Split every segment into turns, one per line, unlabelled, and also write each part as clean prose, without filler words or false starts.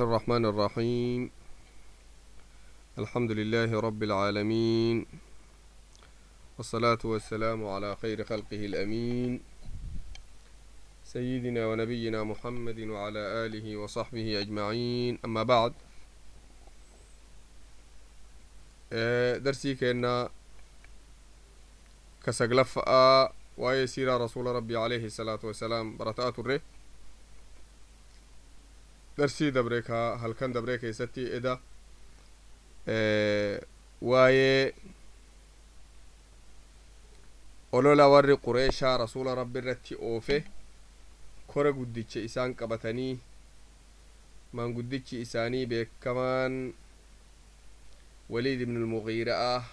الرحمن الرحيم. الحمد لله رب العالمين، والصلاة والسلام على خير خلقه الأمين، سيدنا ونبينا محمد وعلى آله وصحبه أجمعين. أما بعد، درسي كأن كسقلف ويسير رسول ربي عليه الصلاة والسلام برتات الره darsii dabre ka halkan dabree keessatti eda waa'ee olola warri Qureeshaa Rasuula Rabbi irratti oofe, kora guddicha isaan qabatanii, maanguddichi isaanii beekamaan Waliid ibn Almugiira'a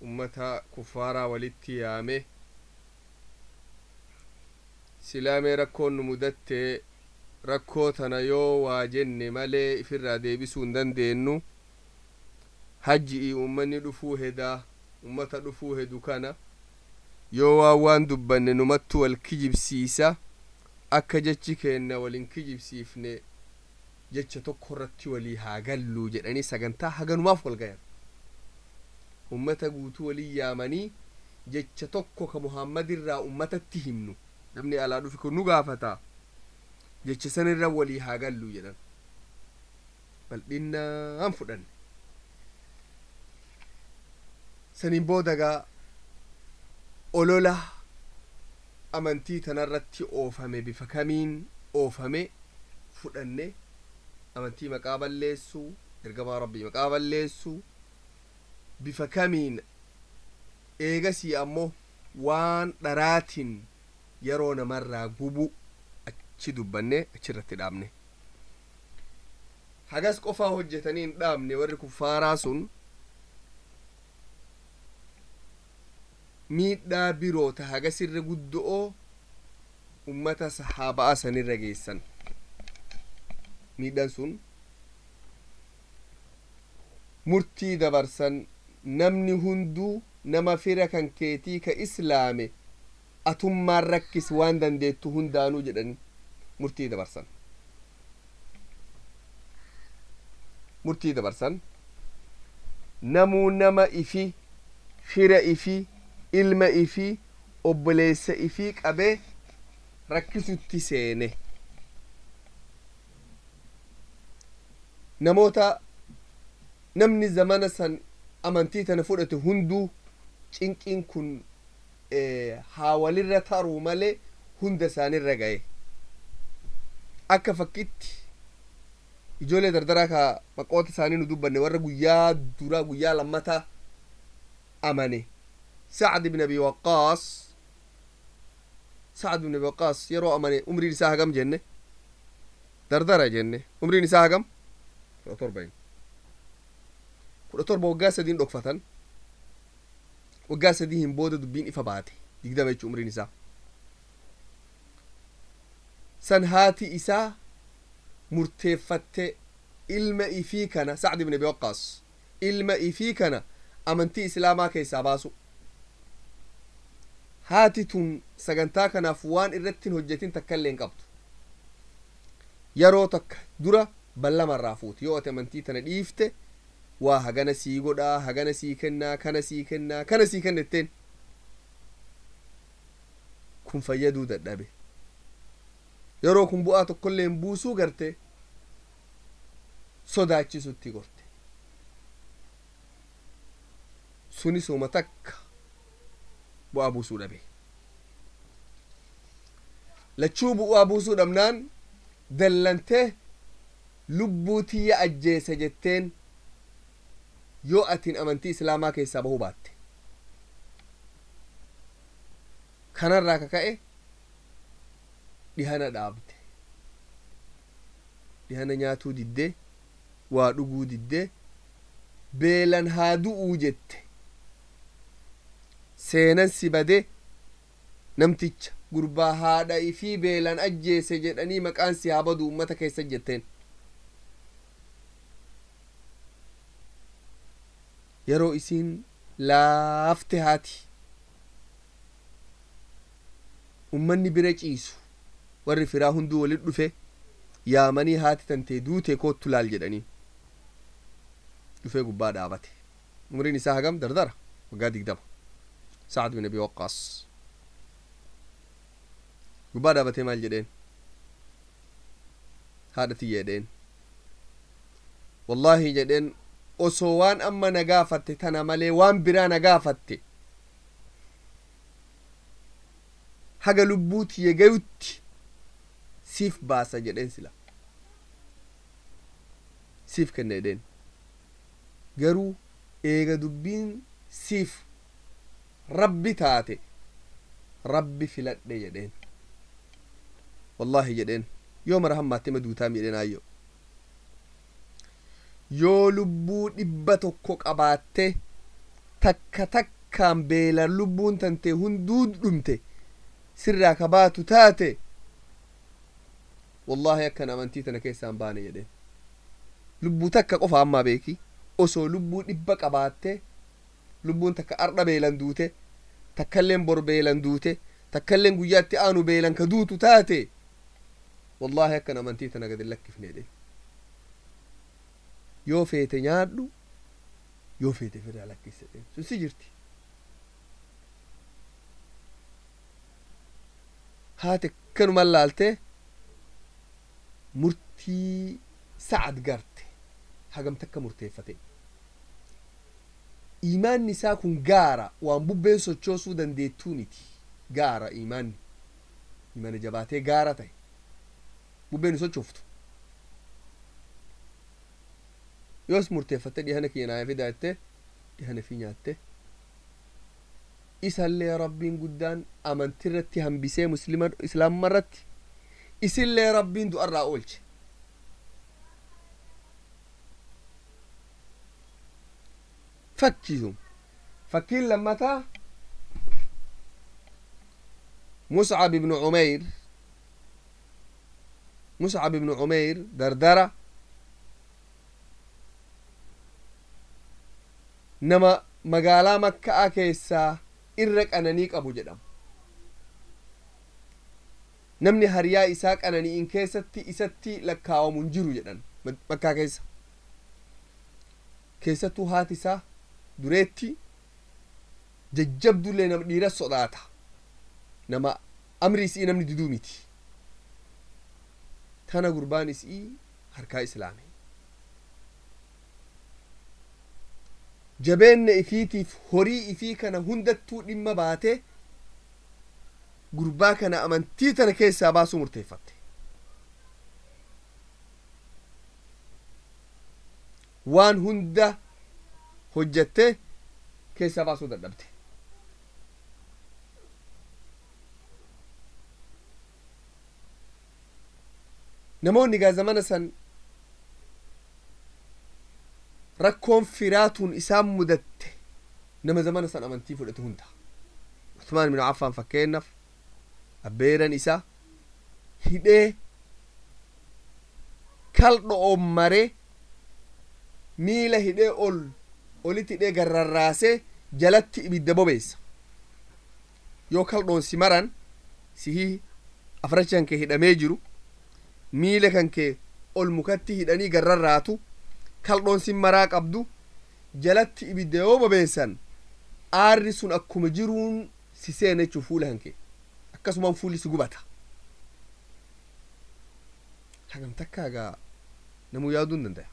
ummata kuffaaraa walitti yaame, silaamee rakkoon nu mudatte, rakkoo tana yoo waa jenne malee ifirraa deebisuu hin dandeenyu, hajji'i ummanni dhufuu hedaa, ummata dhufuu hedu kana yoo waan dubbanne numattu wal kijibsiisa, akka jechi keenna walin kijibsiifne jecha tokko irratti walii haa galluu jedhanii sagantaa haganumaaf wal gayan. Ummata guutuu walii yaamanii, jecha tokko ka Muhammadirraa ummatatti himnu, namni alaa dhufi kun nu gaafata, jecha sanirra walii haa galluu jedhan. Bal'innaan fudhanne. Saniin boodagaa olola amantii tanarratti oofame bifa kamiin oofame fudhanne, amantii maqaa balleessuu, ergamaa Rabbii maqaa balleessuu bifa kamiin, eegasii ammoo waan dharaatiin yeroo namarraa gubu achi dubbanne, achirratti dhaabne. Hagas qofaa hojjetanii hin dhaabne. Warri kuffaaraa sun miidhaa biroo ta hagas irra guddo'oo ummata sahaabaa sanirra geessan. Miidhaan sun murtii dabarsan, namni hunduu nama fira kan keetii ka islaame atummaan rakkis waan dandeettu hundaanuu jedhani murtii dabarsan. Murtii dabarsan, namuu nama ifi, fira ifi, ilma ifi, obboleessa ifii qabee rakkisutti seene. Namoota namni zamana san amantii tana fudhate hunduu cinqiin kun haa walirra taruu malee hunda isaanirra gaye. Akka fakkitti ijoollee dardaraa ka maqoota isaanii nu dubbanne, warra guyyaa duraa guyyaa lammataa amane, Sacd ibn Abi Waqqaas. Sacd ibn Abi Waqqaas yeroo amane umriin isaa hagam jenne? Dardara jenne. Umriin isaa hagam? 17. 17. Waggaa 3n dhokfatan. Waggaa 3 hin booda dubbiin ifa baate. 20 jechuu umriin isaa san. Haati isaa murteeffatte ilma ifii kana, Sacd ibn Abi Waqqaas, ilma ifii kana amantii islaamaa keessaa baasu. Haati tun sagantaa kanaaf waan irratti hin hojjetin takka illee hin qabdu. Yeroo takka dura ballamarraa fuuti, yoo ati amantii tana dhiifte waa hagana sii godhaa, hagana sii kennaa, kana sii kennaa, kana sii kenna jetteen. Kun fayyaduu dadhabe. Yeroo kun bu'aa tokkollee hin buusuu garte, sodaachisutti gorte. Sunis homa takka bu'aa buusuu dhabe. Lachuu bu'aa buusuu dhabnaan dallantee, lubbuu tiyya ajjeesa jetteen yoo atin amantii islaamaa keessaa bahuu baatte. Kanarraa kaka'e dhihana dhaabde, dhihana nyaatuu diddee, waa dhuguu diddee, beelan haa du'uu jette. Seenan si bade, namticha gurbaa haadha ifii beelan ajjeese jedhanii maqaan si haa badu ummata keessa jetteen. Yeroo isiin laafte, haati ummanni bira ciisu, warri firaa hunduu walit dhufe Yaamanii haati tantee duute koottu laal jedhanii. Dhufee gubbaa dhaabate. Umriin isaa hagam dardara? Waggaa 20. Sacad bin Abi Waqqaas gubbaa dhaabatee maal jedheen? Haadha tiyya jedheen, wallaahi jedheen, osoo waan amma na gaafatte tana malee waan biraa na gaafatte, haga lubbuu tiyya gayutti siif baasa jedheen, sila siif kenna jedheen. Garuu eega dubbiin siif Rabbi taate, Rabbi filadhe jedheen. Wallaahi jedheen, yoo mara hammaatte ma duutaa jedheen. Ayyo, yoo lubbuu 100 qabaatte, takka takkaan beelan lubbuun tante hunduu dhumte sirraa ka baatu taate, wallaahi akkan amantii tana keessaan baane jedheen. Lubbuu takka qofa ammaa beeki, osoo lubbuu 100 qabaatte, lubbuun takka ardha beelan duute, takkalleen bor beelan duute, takkalleen guyyaatti aanu beelan ka duutu taate, wallaahi akkan amantii tana gad hin lakkifne jedheen. Yoo feete nyaadhu, yoo feete firraa lakkisse jedheen. Sun si jirti. Haati akkanumaan laaltee murtii Sa'ad garte. Hagam takka murteeffate. Imaanni isaa kun gaara waan bubbeen sochoosuu dandeettuu miti. Gaara imaanni, imaana jabaatee gaara ta'e bubbeen hin sochooftu. Yoos murteeffatte, dhihana kiyya naa fidaa jettee dhihana fi nyaatte. Isallee Rabbiin guddaan amantirratti hambisee, muslima islaamummaa irratti isillee Rabbiin du'arraa oolche. Fakkiisu fakkiin lammataa Muscab ibnu Cumeyr. Muscab ibnu Cumeyr dardara nama magaalaa Makka'a keessaa irra qananii qabu jedhama. Namni hariyaa isaa qanani'in keessatti isatti lakkaawamu hin jiru jedhan Makkaa keessa. Keessattuu haati isaa dureetti jajjabdullee nama dhiira sodaata, nama amri isii namni diduu miti. Tana gurbaan isii harkaa islaame. Jabeenna ifiitiif horii ifii kana hundattuu dhimma baate gurbaa kana amantii tana keessaa baasuu murteeffatte. Waan hunda hojjatte, keessaa baasuu dadhabte. Namoonni gaa zamana san rakkoon firaatuun isaan mudatte, nama zamana san amantii fudhate hunda. Uthmaan ibn Affaan fakkeennaaf, abbeeran isaa hidhee kaldho'on maree, miila hidhee ol olitti hidhee garrarraasee jalatti ibidda bobeessa. Yoo kaldhoon si maran, sihii afrachan kee hidhamee jiru, miila kan kee ol mukatti hidhanii garrarraatu, kaldhoon si maraa qabdu, jalatti ibidda yoo bobeessan, aarri sun akkuma jiruun si seena jechuu. Fuula kan kee akkasumaan fuulli si gubata. Hagam takka hagaa namuu yaaduu hin dandaya.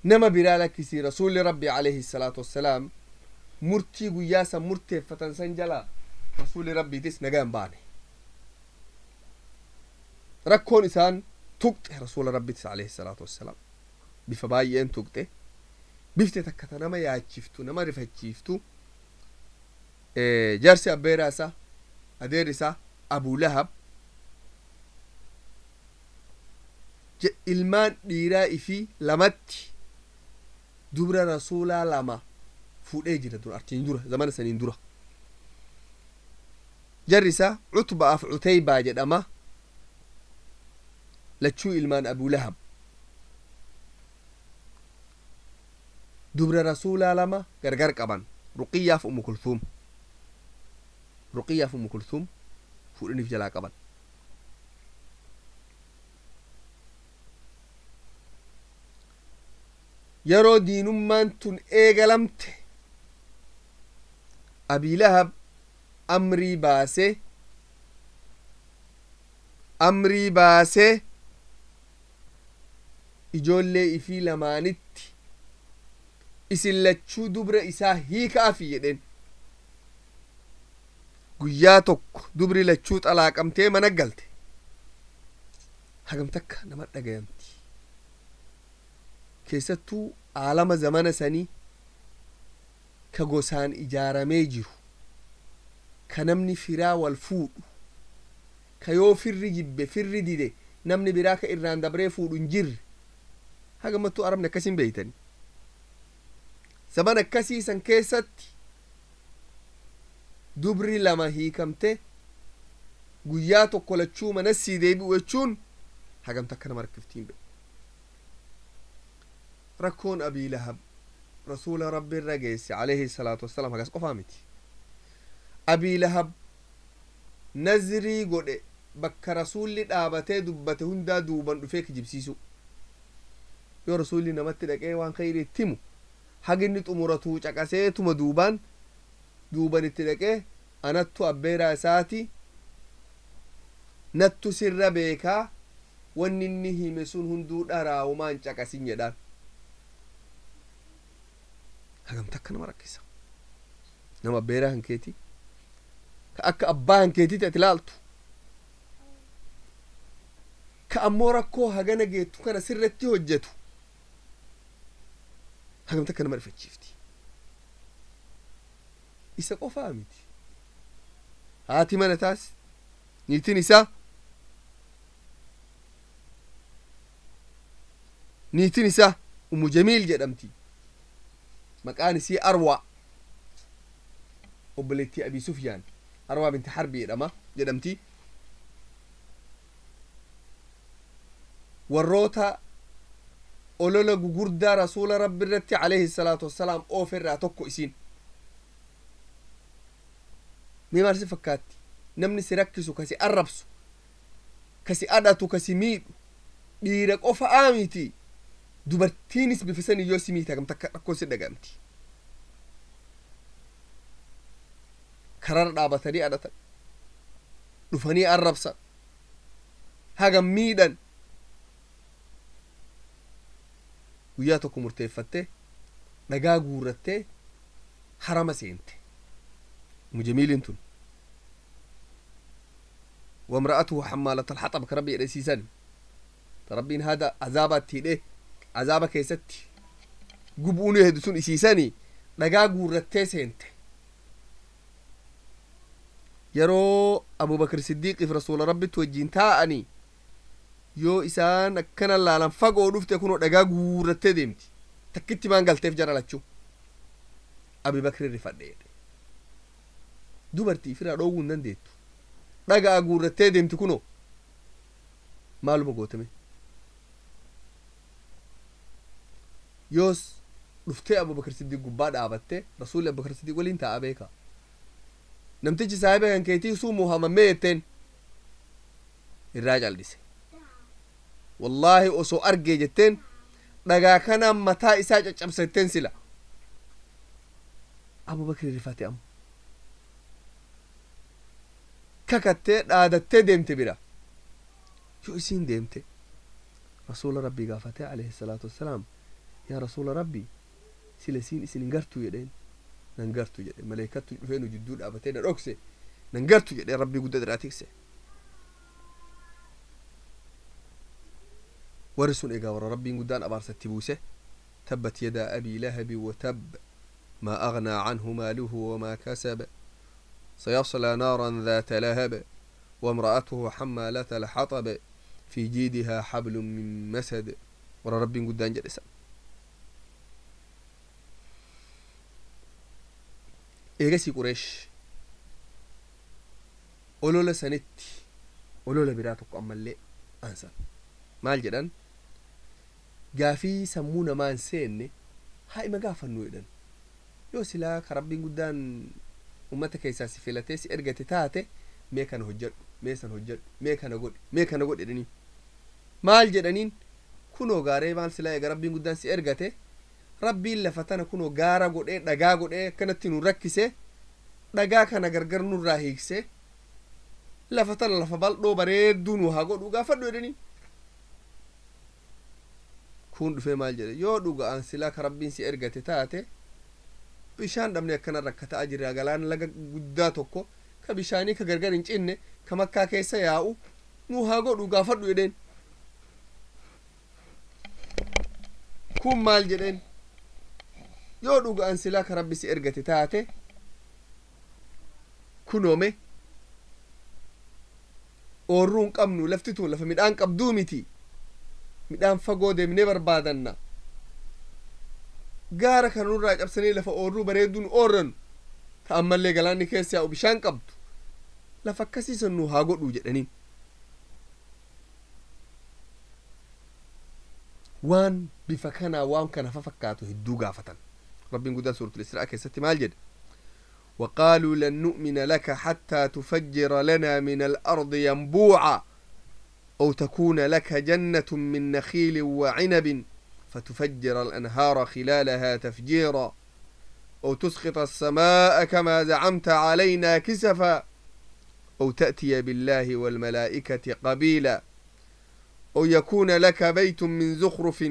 Nama biraa lakkisii, rasuulli Rabbi alayhi salaatu wassalaam murtii guyyaa san murteeffatan san jala rasuulli Rabbiitis nagaa hin baane. Rakkoon isaan tuqxe rasuula Rabbiitis alayhi salaatu wassalaam bifa baay'een tuqxe. Bifte takka ta nama yaachiftu, nama rifachiiftu, jaarsi abbeeraa isaa, adeerri isaa Abuu Lahab ilmaan dhiiraa ifii lamatti dubra rasuulaa lama fuudhee jira dura, artiin dura, zamana saniin dura. Jarri isaa Cutba'aaf Cuteybaa jedhama, lachuu ilmaan Abuu Lahab. Dubra rasuulaa lama gargar qaban, Ruqiyyaaf Ummu Kulthum. Ruqiyyaaf Ummu Kulthum Fuudhaniif jalaa qaban. Yeroo diinummaan tun eegalamte Abii Lahab amrii baasee ijoollee ifii lamaanitti isin lachuu dubra isaa hiikaafi jedheen. Guyyaa tokko dubri lachuu xalaaqamtee mana galte. Hagam takka nama dhagayamti. Keessattuu aalama zamana sanii ka gosaan ijaaramee jiru, ka namni firaa wal fuudhu, ka yoo firri jibbe firri dide namni biraa ka irraan dabree fuudhu hin jirre. Hagamattuu arabni akkasin beeytani. Zaman akkasii san keessatti dubri lama hiikamte guyyaa tokko lachuu manassii deebi'u jechuun hagam takka nama rakkiftiin be'e. Rakkoon Abii Lahab rasuula rabbi irra geesse alayhi salaatu wassalaam hagas qofaa miti. Abii Lahab nazrii godhe bakka rasuulli dhaabatee dubbate hundaa duuban dhufee kijibsiisu. Yoo rasuulli namatti dhaqee waan khayrii itti himu haginni xumuratuu caqaseetuma duubaan duuban itti dhaqee anattu abbeeraa isaati nattu sirra beekaa wanni inni hime sun hunduu dharaawumaan caqasin jedhaan. Hagam takka nama rakkisa. Nama abbeeraa hankeeti ka akka abbaa hankeetitti ati ilaaltu, ka ammoo rakkoo hagana geettu kana sirratti hojjetu hagam takka nama rifachiifti. Isa qofaa miti, haati mana taas niitiin isaa Ummu Jamiil jedhamti. Maqaan isii Arwaa, obboleettii Abii Sufyaan, Arwaa binti Harbi jedhamti. Warroota olola gugurdaa rasuula rabbi irratti alayhi salaatu wassalaam oofe irraa tokko isiin. Mee maal si fakkaatti? Namni si rakkisu, kasi arrabsu, kasi adhatu, kasi miidhu dhiira qofa miti, dubartiinis bifa sanii yoo si miite hagam takka rakkoon si dhaga'amti. Kararra dhaabatanii adhatan, dhufanii arrabsan, hagam miidhan. Guyyaa tokko murteeffattee dhagaa guurrattee harama seente. Ummu Jamiiliin tun wamra'atuhu hammaalata alhaxab ka rabbi jedhe siisan, ta rabbiin hada azaaba itti hidhee azaaba keessatti gubuun heddu sun isiisanii dhagaa guurrattee seente. Yeroo Abubakr Siddiiqiif rasuula rabbitti wajjiin taa'anii yoo isaan akkana laalan fagoo dhufte kunoo dhagaa guurrattee deemti. Takkitti maan galteef jara lachuu. Abi Bakri rifadhe jedhe. Dubartii ifirraa dhoowwuu hin dandeettu. Dhagaa guurrattee deemti kunoo maaluma gootame. Yoos dhuftee Abubakar Siddiq gubbaa dhaabattee rasuulli Abubakar Siddiq waliin taa'a beeka. Namtichi saahiba kan keetii suu muhamamee jetteen irraa callise. Wallaahi osoo argee jetteen dhagaa kanaan mataa isaa caccabsa jetteen sila. Abubakar rifate amma. Kakattee dhaadattee deemte bira. Yoo isiin deemte rasuula rabbii gaafatee alayhi salaatu wassalaam, yaa rasuula rabbii sila isiin isin hin gartuu jedheen. Nan gartu jedhe, maleekattu dhufee nu jidduu dhaabatee na dhokse, nan gartu jedhe, rabbii guddaa irraa tikse. Warri sun egaa warra rabbiin guddaan abaarsatti buuse. Tabbat yadaa abii lahabi watab maa aghnaa canhu maaluhu wamaa kasab سيصلى نارا ذات لهب وامرأته حمالة الحطب في جيدها حبل من مسد. ورا ربي قدان جلسا eegasii Qureesh olola sanitti olola biraa tokko ammallee aansan. Maal jedhan? Gaafii sammuu namaa hin seenne haa ima gaafannu jedhan. Yoo silaa ka rabbiin guddaan ummata keessaa si filatee si ergate taate mee kana hojjedhu. Mee san hojjedhu, mee kana godhi, mee kana godhi jedhaniin. Maal jedhaniin? Kunoo gaaree maal silaa eega Rabbiin guddaan si ergate, Rabbiin lafa tana kunoo gaara godhee dhagaa godhee akkanatti nu rakkise, dhagaa kana gargar nurraa hiikse, lafa tana lafa bal'oo bareedduu nu haa godhu gaafadhu jedhaniin. Kun dhufee maal jedhe? Yoo dhuga'an silaa ka Rabbiin si ergate taate, bishaan dhabne akkana rakkataa jirra, galaana laga guddaa tokko ka bishaanii ka gargar hin cinne ka Makkaa keessa yaa'u nu haa godhu gaafadhu jedheen. Kun maal jedheen? Yoo dhuga'an silaa ka Rabbi si ergate taate, kunoome oorruu hin qabnu, lafti tun lafa midhaan qabduu miti, midhaan fagoo deemnee barbaadanna, gaara kana nurraa cabsanii lafa oorruu bareedduu nu oorranu ta ammallee galaanni keessa yaa'u bishaan qabdu lafa akkasiisan nu haa godhu jedhaniin. Waan bifa kanaa waan kana fa fakkaatu hedduu gaafatan. Rabbiin guddaan Suuratul Israa keessatti maal jedhe? وقالوا لن نؤمن لك حتى تفجر لنا من الأرض ينبوعا أو تكون لك جنة من نخيل وعنب فتفجر الأنهار خلالها تفجيرا أو تسقط السماء كما زعمت علينا كسفا أو تأتي بالله والملائكة قبيلا أو يكون لك بيت من زخرف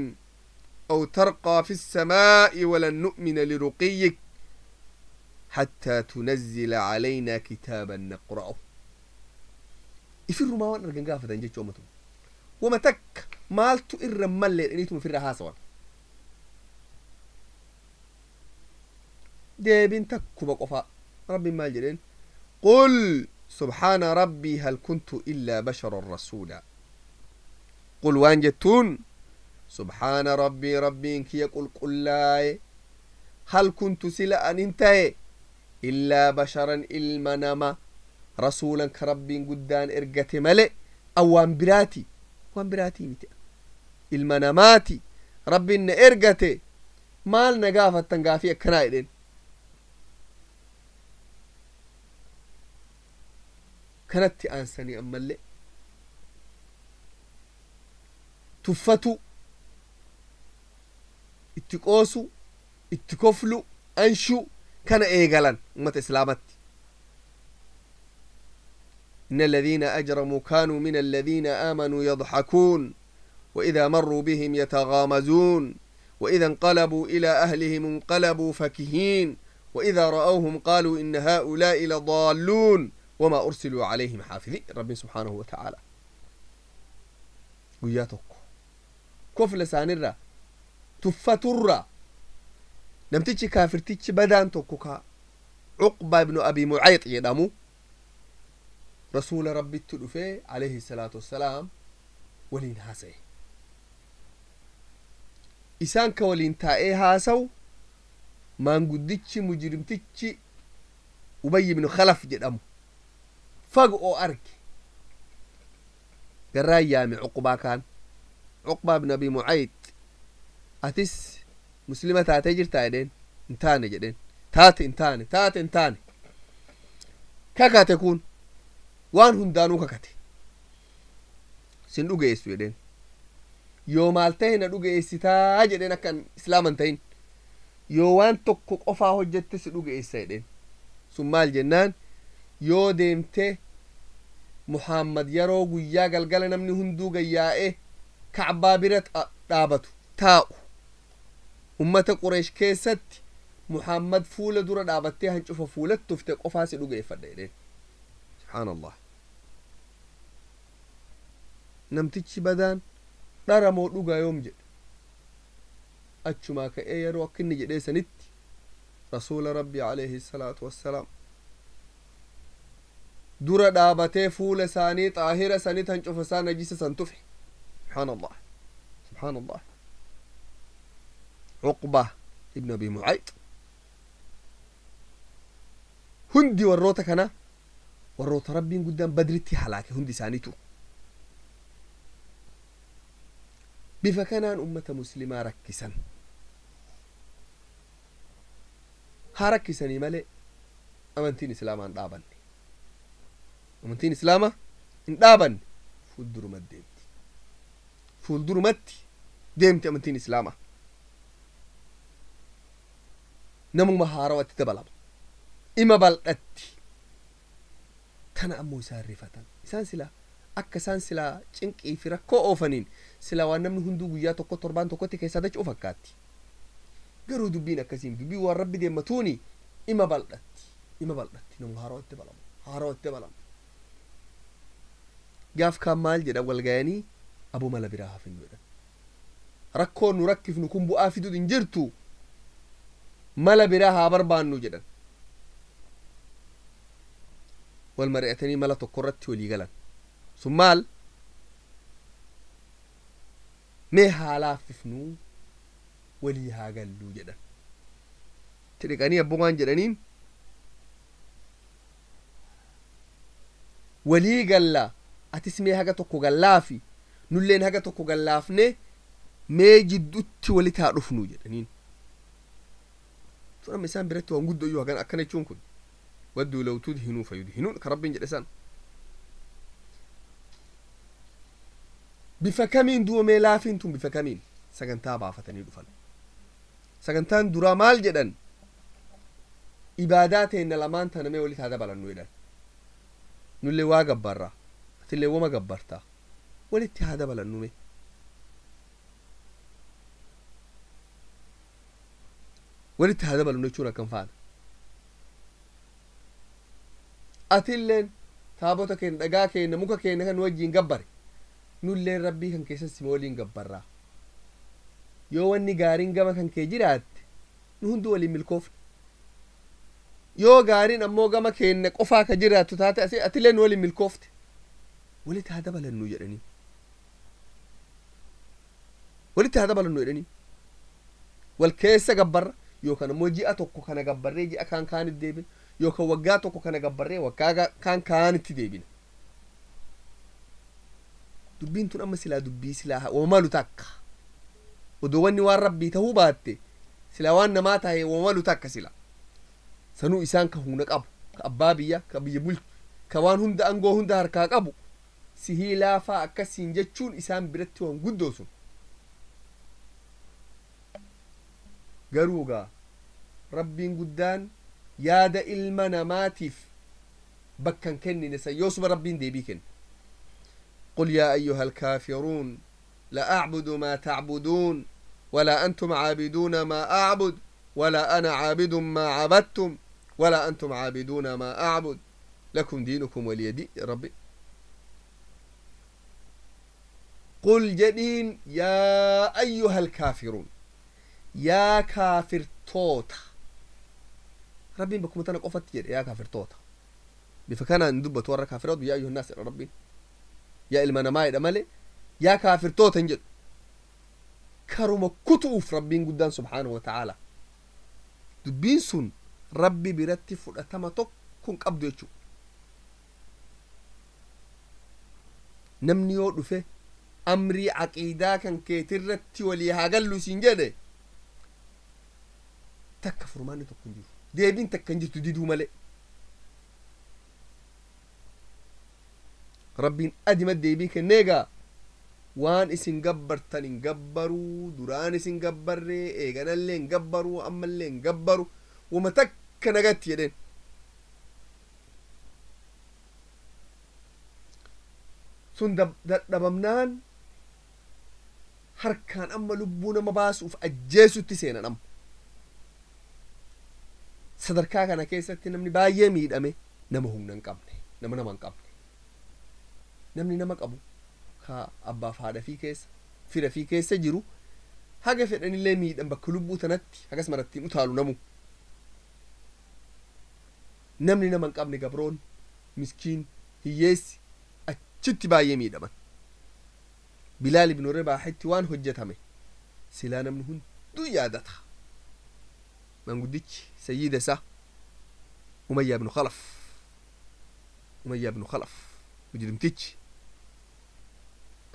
أو ترقى في السماء ولن نؤمن لرقيك حتى تنزل علينا كتابا نقرأه. ifirrumaa waan argan gaafatan jechuu ummatu wama takka maaltu irra malle jedhaniituma ifirra haasawan. Deebin takkuma qofaa. Rabbiin maal jedheen? قل سبحان ربي هل كنت إلا بشرا رسولا. قل waan jettuun سبحان ربي, Rabbiin kiyya qulqullaa'e, هل كنت sila an hin ta'e, إلا بشرا ilma nama, رسولا ka Rabbiin guddaan ergate male an waan biraati, waan biraatii miti, ilma namaati, Rabbiin na ergate, maal na gaafattan gaafii akkanaa jedheen. Kanatti aansanii ammallee tuffatu, itti qoosu, itti koflu, anshu kana eegalan ummata Islaamatti. إن الذين أجرموا كانوا من الذين آمنوا يضحكون وإذا مروا بهم يتغامزون وإذا انقلبوا إلى أهلهم انقلبوا فكهين وإذا رأوهم قالوا إن هؤلاء لضالون وما أرسلوا عليهم حافظين. رب سبحانه وتعالى guyyaa tokko kofla isaanirra tuffaturra namtichi kaafirtichi badaan tokko ka Cuqbaa ibnu Abi Mucayx jedhamu Rasuula Rabbitti dhufee alayhi salaatu wassalaam waliin haasa'e. Isaan ka waliin taa'ee haasawu maanguddichi mujrimtichi Ubayy ibnu Khalaf jedhamu fagoo arge, garraan yaame Cuqbaa kaan. Cuqbaa ibnu Abi Mucayx, atis Muslima taatee jirtaa jedheen. Hin taane jedheen. Taate hin taane, taate hin taane. Kakate, kun waan hundaanuu kakate. Sin dhugeessu jedheen. Yoo maal ta'e na dhugeessitaa jedheen? Akkan Islaaman ta'in yoo waan tokko qofaa hojjette si dhugeessa jedheen. Sun maal jennaan, yoo deemte Muhammad yeroo guyyaa galgala namni hunduu gayyaa'e Kacbaa bira dhaabatu taa'u, ummata Qureesh keessatti Muhammad fuula dura dhaabattee hancufa fuulatti tufte qofaa si dhugeeffadha jedheen. Subhaan Allah, namtichi badaan dhara moo dhugaa yoom jedhe. Achumaa ka'ee yeroo akka inni jedhee sanitti Rasuula Rabbii alayhi salaatu wassalaam dura dhaabatee fuula isaanii xaahira sanit hancufa isaa najisa san tufe. Subhaan Allah, subhaan Allah. Cuqba ibn Abi Mucayx hundi warroota kana warroota Rabbiin guddaan Badritti halaake hundi isaaniitu. Bifa kanaan ummata Muslimaa rakkisan. Haa rakkisanii malee amantiin Islaamaa hin dhaabanne. Amantiin Islaamaa Hin dhaabanne, fuuldurumatti deemti, fuuldurumatti deemti amantiin islaamaa. Namuma haarawatti dabalama, ima bal'atti. Tana ammoo isaan rifatan. Isaan silaa akka isaan silaa cinqii fi rakkoo oofaniin silaa waan namni hunduu guyyaa tokko torbaan tokkotti keessaa dacha'u fakkaatti. Garuu dubbiin akkasiin dubbiin waan rabbi deemmatuuni ima bal'atti, ima bal'atti, nama haarawatti dabalama, haarawatti dabalama. Gaaf kaan maal jedhan? Wal gayanii aboo mala biraa hafin jedhan. Rakkoo nu rakkifnu kun bu'aa fiduu hin jirtu, mala biraa haa barbaannu jedhan. Wal mari'atanii mala tokko irratti walii galan. Sun maal? Mee haa laaffifnuu, walii haa galluu jedhan. Itti dhiqanii abboo waan jedhaniin, walii galla, atis mee haga tokko gallaafi, nulleen haga tokko gallaafne, mee jiddutti walitti haa dhufnu jedhaniin. Sun amma isaan biratti waan guddoo iyyuu hagan akkana jechuun kun wadduu law tudhinuu fayudhinuun kan rabbiin jedhe san. Bifa kamiin du'o mee laafiin tun bifa kamiin? Sagantaa baafatanii dhufan. Sagantaan duraa maal jedhan? Ibaadaa teenna lamaan tana mee walitti haa dabalannu jedhan. Nullee waa gabbarraa, atillee wama gabbartaa, walitti haa dabalannu. Mee walitti haa dabalannu jechuun akkam faana? Atilleen taabota keenya, dhagaa keenya, muka keenya kan wajjiin gabbare, nulleen rabbii kan keessan sima waliin gabbarraa. Yoo wanni gaariin gama kan kee jiraatte, nu hundi waliin milkoofne. Yoo gaariin ammoo gama keenya qofaa ka jiraattu taate, asi atillee nu waliin milkoofte. Walitti haa dabalannu jedhanii, walitti haa dabalannu jedhanii, wal keessa gabbarra. Yookaan ammoo ji'a tokko kana gabbarree ji'a kaan kaanitti deebina, yookaan waggaa tokko kana gabbarree waggaa kaan kaanitti deebina. Dubbiin tun amma silaa dubbii silaa wamalu takka odoo wanni waan rabbii tahuu baatte, silaa waan namaa tahe wamalu takka. Sila sanuu isaan ka humna qabu, ka abbaa biyya, ka biyya bulchu, ka waan hunda angoo hunda harkaa qabu, sihii laafaa akkasiin jechuun isaan biratti waan guddoo sun. Garuu gaa rabbiin guddaan yaada ilma namaatiif bakka hin kennine san. Yoosuma rabbiin deebii kenne: قل يا أيها الكافرون لا أعبد ما تعبدون ولا أنتم عابدون ما أعبد ولا أنا عابد ما عبدتم ولا أنتم عابدون ما أعبد لكم دينكم ولي دين. ربي قل jedhiin يا أيها الكافرون، yaa kaafirtoota. Rabbiin bakkuma tana qofatti jedhe yaa kaafirtoota. Bifa kanaan dubbatu warra kaafiroota. يا أيها الناس jedha rabbiin, yaa ilma namaa jedha malee yaa kaafirtoota hin jedhu. Karuma kutu'uuf rabbiin guddaan سبحانه وتعالى dubbiin sun rabbi biratti fudhatama tokko hin qabdu jechuu. Namni yoo dhufe amrii aqiidaa kan keetirratti walii haa gallu isin jedhe, takka furmaanni tokko hin jiru, deebiin takka hin jirtu diduu malee. Rabbiin adima deebii kenneegaa, waan isin gabbartan hin gabbaruu, duraan isin gabbarree, eeganallee hin gabbaruu, ammallee hin gabbaru, wama takka nagatti jedheen. Sun dadhabamnaan harkaan amma lubbuu nama baasuuf ajjeesutti seenan. Amma sadarkaa kana keessatti namni baay'ee miidhame nama humna hin qabne, nama nama hin qabne. Namni nama qabu, ka abbaaf haadha fi keessa fira fi keessa jiru, haga fedhanillee miidhan bakka lubbuu tanatti hagas marattiin utaalu namu. Namni nama hin qabne, gabroon miskiin hiyyeessi, achitti baay'ee miidhaman. Bilaal ibnu Ribaaxitti waan hojjetame silaa namni hunduu yaadata. Manguddichi sayyida isaa Umayyaa ibnu Khalaf, Umayyaa ibnu Khalaf mujrimtichi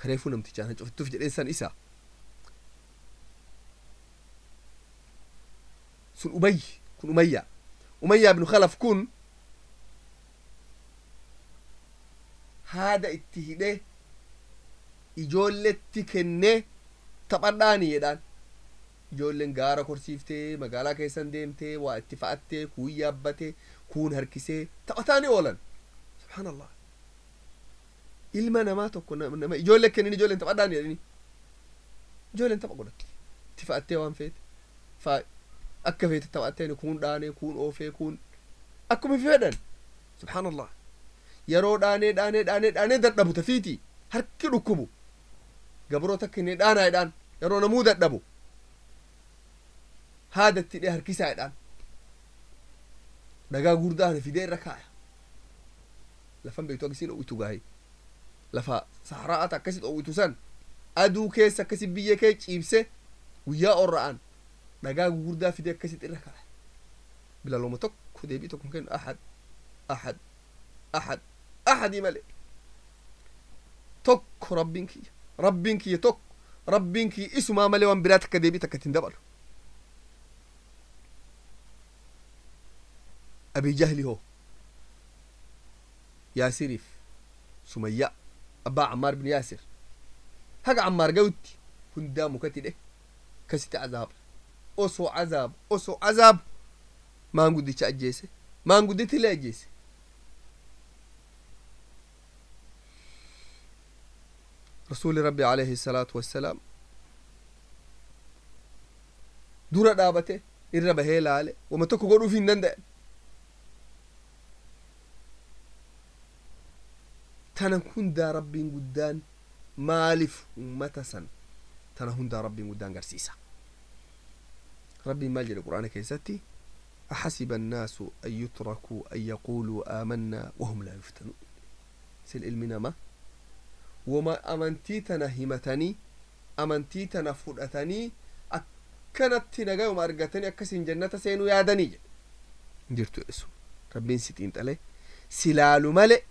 kareefuu namtichaan hancoftuuf jedheen san, isa sun Ubayy kun, Umayyaa, Umayyaa ibnu Khalaf kun Haada itti hidhee ijoolletti kennee taphadhaani jedhaan. Ijoolleen gaara korsiiftee magaalaa keessan deemtee waa itti fa'attee kuun yaabbatee kuun harkisee taphataani oolan. Subhaanallah, ilma namaa tokko nama ijoollee kennin ijoolleen taphadhaani jedhani ijoolleen tapha godhatti itti fa'attee waan feete faa akka feete taphatteen kuun dhaanee kuun oofee kuun akkuma fedhan. Subhaanallah, yeroo dhaanee dhaanee dhaanee dhaanee dadhabu tafiiti harki dhukkubu gabroota akka inni dhaanaa jedhaan yeroo namuu dadhabu haadatti hidhee harkisaa jedhaan dhagaa gurdaa fidee irra kaaya. Lafan beektu akkasiin dho'itu gaahi lafa saharaa'ata akkasi dho'itu san aduu keessa akkasi biyya kee ciibse guyyaa orra'an dhagaa gurguddaa fidee akkasitti irra kaaya. Bilalooma tokko deebii tokko kennu ahad ahad ahad ahadii malee tokko rabbiin kiyya rabbiin kiyya tokko rabbiin kiyya isumaa malee waan biraa takka deebii takka ittiin dabalu. Abii Jahli hoo Yaasiriif Sumayyaa abbaa Ammaar bin Yaasir haga Ammaar ga'utti hundaa mukatti hidhe akkasitti azaaba osoo azaaba osoo azaaba maanguddicha ajjeese maangudditti illee ajjeese. Rasuuli Rabbi alayhi salaatu wassalaam dura dhaabate irra bahee laale wama tokko godhuuf hin danda'an. Tana hundaa Rabbiin guddaan maaliif ummata san tana hundaa Rabbiin guddaan garsiisa? Rabbiin maal jedhe Qur'aana keessatti? أحسب الناس أن يتركوا أن يقولوا آمنا وهم لا يفتنون. sil ilmi namaa wama amantii tana himatanii amantii tana fudhatanii akkanatti nagayuma argatanii akkasiin jannata seenuu yaadanii jedhe hin jirtu jedhe sun Rabbiin si xiinxalee si laalu male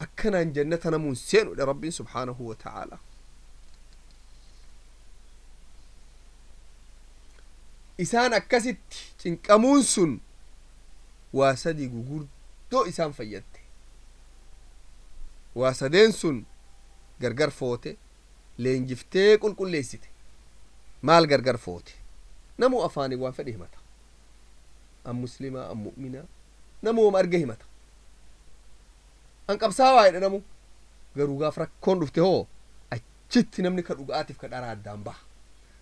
akkanaan jannata namuun seenuudha Rabbiin subhaanahu wa ta'aalaa. Isaan akkasitti cinqamuun sun waa sadii gugurdoo isaan fayyatte. Waa sadeen sun gargar foote leenjiftee qulqulleessite. Maal gargar foote? Namuu afaanii waan fedhe himata, an muslimaa an mu'minaa namuu wama arge himata, an qabsaawaa jedhe namu. Garuu gaaf rakkoon dhufte hoo achitti namni ka dhuga'aatiif ka dharaa addaan baha.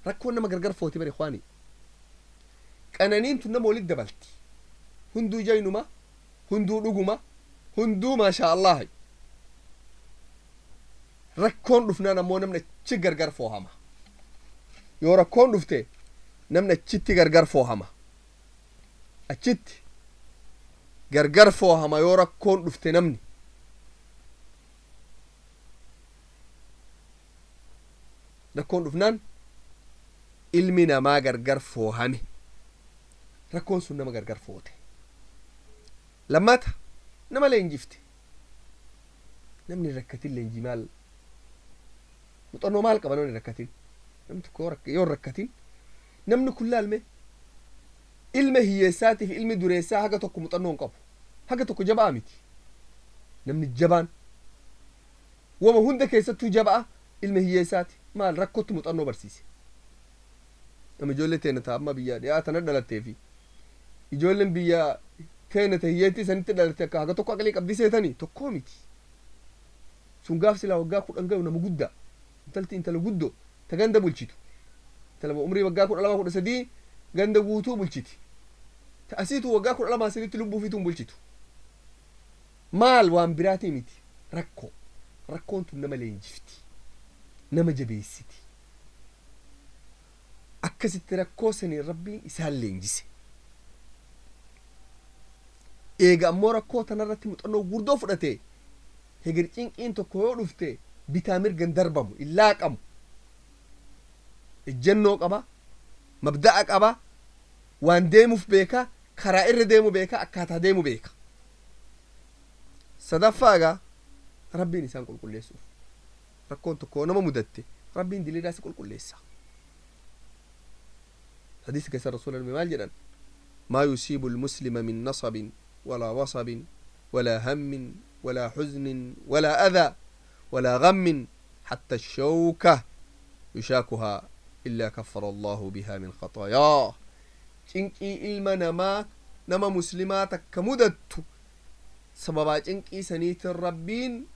Rakkoon nama gargar foote bare ikhwaanii. Qananiin tun nama walitti dabalti, hunduu jaynuma hunduu dhuguma hunduu maashaa allahi. Rakkoon dhufnaan ammoo namni achi gargar foohama. Yoo rakkoon dhufte namni achitti gargar foohama, achitti gargar foohama yoo rakkoon dhufte namni. Rakkoon dhufnaan ilmi namaa gargar foohame, rakkoon sun nama gargar foote. Lammata nama leenjifte. Namni rakkatin leenjii maal muuxannoo maal qaba? Namni rakkatin namni tokko yoo rakkatin namni kun laalme ilma hiyyeessaatiif ilmi dureessaa haga tokko muuxannoo hin qabu, haga tokko jabaa miti. Namni jabaan wama hunda keessattuu jabaa ilma hiyyeessaati maal rakkootti muuxannoo barsiise. Nama ijoollee teena ta'a amma biyya dhiyaa tana dhalattee fi ijoolleen biyya teena ta hiyyeettii sanitti dhalatte akka haga tokko aqlii qabdi seetanii tokkoo miti. Sun gaaf silaa waggaa 10 gahu nama guddaa intalti intala guddoo ta ganda bulchitu intala umrii waggaa 12 13 ganda guutuu bulchiti ta asiitu waggaa 12 sanitti lubbuu fiituun bulchitu. Maal waan biraatii miti, rakkoo rakkoon tun nama leenjifti nama jabeessiti. Akkasitti rakkoo saniin Rabbiin isaan leenjise. Eega ammoo rakkoo tanarratti muuxannoo gurdoo fudhate heger cinqiin tokko yoo dhufte bitaa mirgan darbamu illaaqamu ejjennoo qaba mabda'a qaba waan deemuuf beeka karaa irra deemu beeka akkaataa deemu beeka. Sadaffaa egaa Rabbiin isaan qulqulleessuuf rakkoon tokko nama mudatte Rabbiin diliidhaa si qulqulleessa. Hadiisa keessa Rasuula maal jedhan? ما يصيب المسلم من نصب ولا وصب ولا هم ولا حزن ولا أذى ولا غم حتى الشوكة يشاكها إلا كفر الله بها من خطاياه. Cinqii ilma namaa nama muslimaa takka mudattu sababaa cinqii saniitin Rabbiin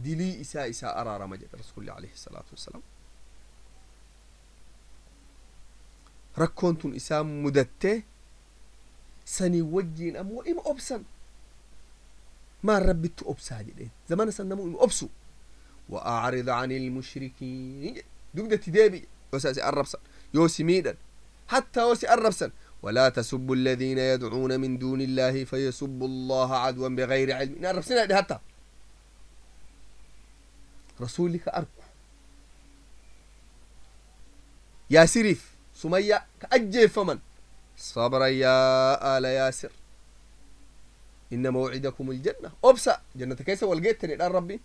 dilii isaa isaa araarama jedhe Rasuulli alayhi salaatu wassalaam. Rakkoon tun isaan mudatte sanii wajjiin ammoo ima obsan. Maan Rabbittu obsaa jedheen zamana san namuu ima obsu. وأعرض عن المشركين dugdatti deebi yoo si arrabsan, yoo si miidhan, حتى وسي الربسن. ولا تسبوا الذين يدعون من دون الله فيسبوا الله عدوا بغير علم. إن الربسن حتى رسولك أركو ياسريف سمية كأجي فمن صبرا يا آل ياسر إن موعدكم الجنة. أبسا جنة كيسة والقيتني الآن ربي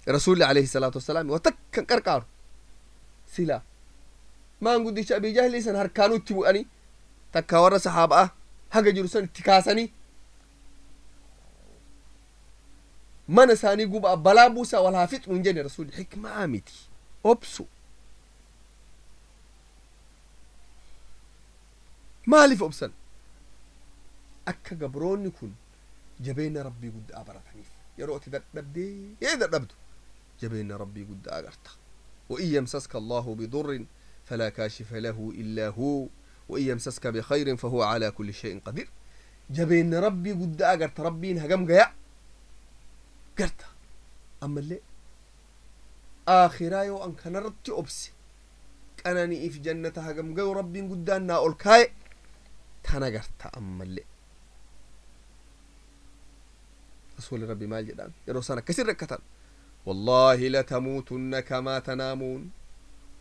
رسول عليه الصلاة والسلام وتكن كركار سلا maan guddicha Abii Jahlii san harkaanuu itti bu'anii takka warra saxaabaa haga jiru san itti kaasanii mana isaanii gubaa balaa buusaa wal haa fixnu hin jenne. Rasuulli xikmaa miti obsu. Maaliif obsan? Akka gabroonni kun jabeenya Rabbii guddaa barataniif. Yeroo ati dadhabdee dadhabdu jabeenya Rabbii guddaa agarta. وإن يمسسك الله بضر فلا كاشف له إلا هو وإن يمسسك بخير فهو على كل شيء قدير. جبين ربي قد أقرت ربي هجم جاء قرت أما اللي آخرا يو أن كان رتي أبسي أنني في جنة هجم جاء ربي قد أنا أقول كاي تانا قرت. أما اللي رسول ربي مال جدان يروسانا كسر ركتان والله لتموتن كما تنامون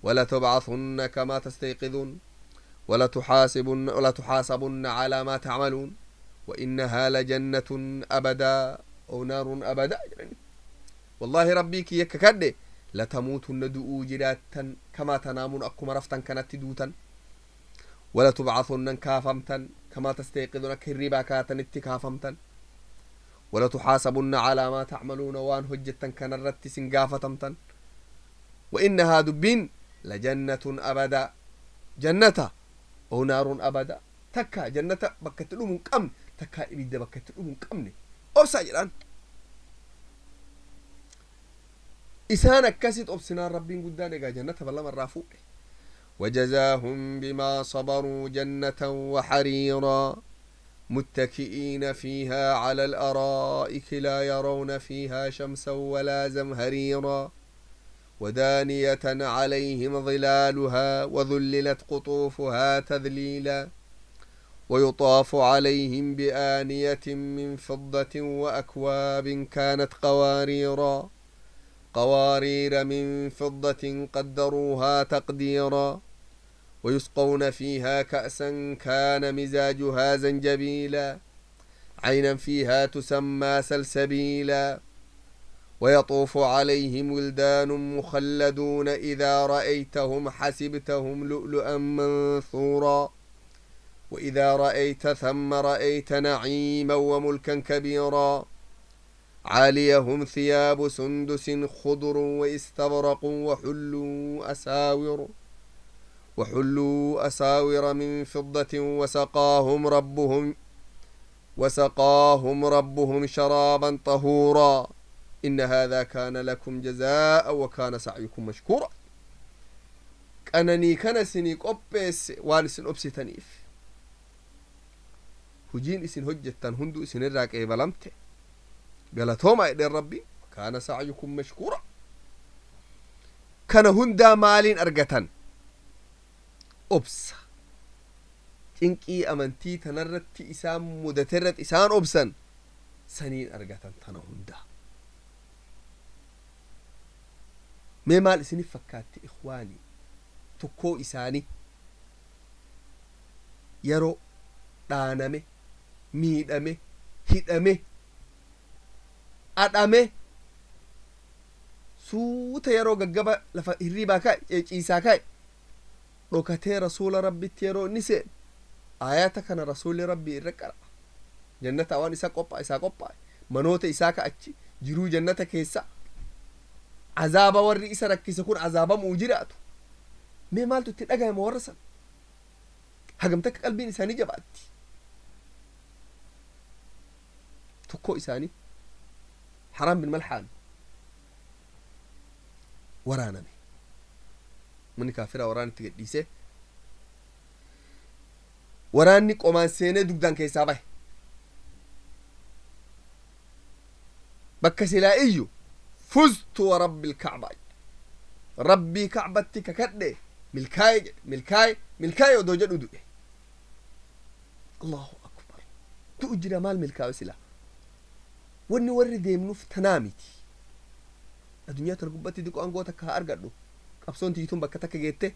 ولا تبعثن كما تستيقظون ولا تحاسبن ولا تحاسبن على ما تعملون وإنها لجنة أبدا أو نار أبدا. والله ربي يككد لتموتن دؤو جراتا كما تنامون أكما رفتا كانت دوتا ولا تبعثن كافمتا كما تستيقظون كريبا كاتن اتكافمتا ولا تحاسبن على ما تعملون وان هجتا كان الرت سنقافتمتا وإنها دبين لجنة أبدا جنة أو نار أبدا. تكا جنة بكتلو كم تكا إبدا بكتلو كمني أبسا جلان إسانا كاسيت أبسنا ربين قدان جنة بلا مرة فوق. وجزاهم بما صبروا جنة وحريرا متكئين فيها على الأرائك لا يرون فيها شمسا ولا زمهريرا ودانية عليهم ظلالها وذللت قطوفها تذليلا ويطاف عليهم بآنية من فضة وأكواب كانت قواريرا قوارير من فضة قدروها تقديرا ويسقون فيها كأسا كان مزاجها زنجبيلا عينا فيها تسمى سلسبيلا ويطوف عليهم ولدان مخلدون إذا رأيتهم حسبتهم لؤلؤا منثورا وإذا رأيت ثم رأيت نعيما وملكا كبيرا عاليهم ثياب سندس خضر واستبرق وحلوا أساور من فضة وسقاهم ربهم شرابا طهورا إن هذا كان لكم جزاء وكان سعيكم مشكورا. أنني كان سني قبس وانسن أبسي تنيف هجين إسن هجة هندو إسن الراك إيه بلمت قالتهم إلى ربي كان سعيكم مشكورا. كان هندا مالين أرقتن أبس إنكي أمنتي تنرت إسام مدترت إسان أبسن سنين أرقتن تنهندا. mee maal isinif fakkaatti ikhwaani? Tokkoo isaanii yeroo dhaaname, miidhame, hidhame, adhame, suuta yeroo gaggaba lafa hirribaa ka'e, ciisaa ka'e, dhokatee rasuula Rabbitti yeroo inni seene ayata kana rasuulli Rabbii irra qara'a. Jannata waan isa qophaa'e isaa qophaa'e, manoota isaa ka achi jiruu jannata keessa, azaaba warri isa rakkise kun azaabamuu jiraatu. Mee maaltu itti dhagayama warra san? Hagam takka qalbiin isaanii jabaatti? Tokko isaanii Haraam bin Malhaan waraaname. Manni kaafiraa waraan itti gadhiise. Waraanni qomaan seenee dugdaan keessaa bahe. Bakka silaa iyyu, "Fuztu wa rabbi lkacba, rabbii kacbatti kakadhe, milkaaye" jedhe. "Milkaaye, milkaaye" odoo jedhu du'e. Allahu akbar! Du'u jira, maal milkaawe? Silaa wanni warri deemnuuf tanaa miti. Addunyaa tana gubbatti diqoo aangoo takka haa argadhu, qabsoon tiyyituun bakka takka geette,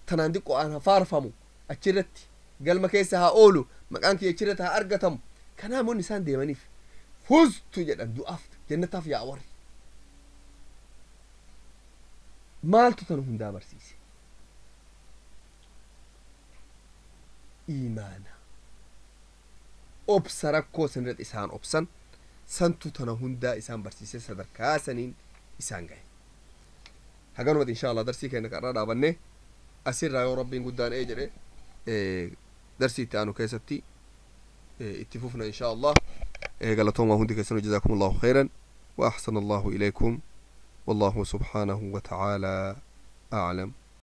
tanaan diqqoo aan haa faarfamu, achirratti galma keessa haa oolu, maqaan kiyya achirratti haa argatamu, kanaaf wanni isaan deemaniif. "Fuztu" jedhan. Du'aaf jannataaf yaa warri. Maaltu tana hundaa barsiise? Iimaana, obsa. Rakkoo san irratti isaan obsan santu tana hundaa isaan barsiise, sadarkaa saniin isaan gahe. Haganumatti insha Allah darsii keenya qarraa dhaabanne. Asirraa yoo rabbiin guddaan ee jedhe, darsii itti aanu keessatti itti fufna insha Allah. Galatoomaa hundi keessanuu. جزاكم الله خيرا وأحسن الله إليكم، والله سبحانه وتعالى أعلم.